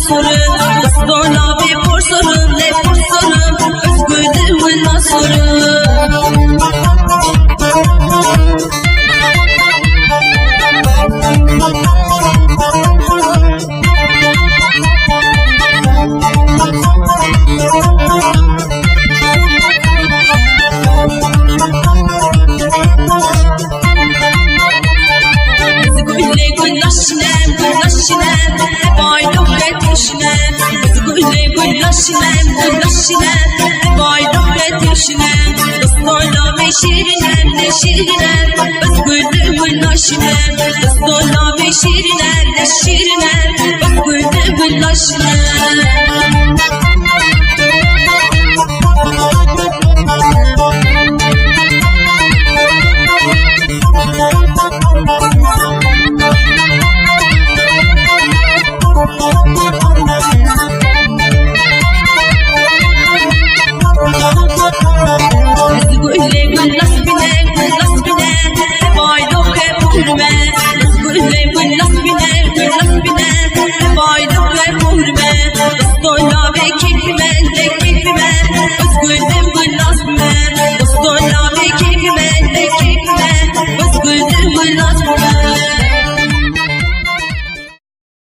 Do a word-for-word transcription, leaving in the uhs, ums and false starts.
Sorin, destona bê porsorin, lê porsorin, ez gulê wina sorin. Gulê gul naşine, gul naşine, bay doke tişine. Gulê gul naşine, gul naşine, bay doke tişine. Dostona me şirine, ne şirine, bes gulê gul naşine. Dostona me şirine, ne şirine, bes gulê gul naşine.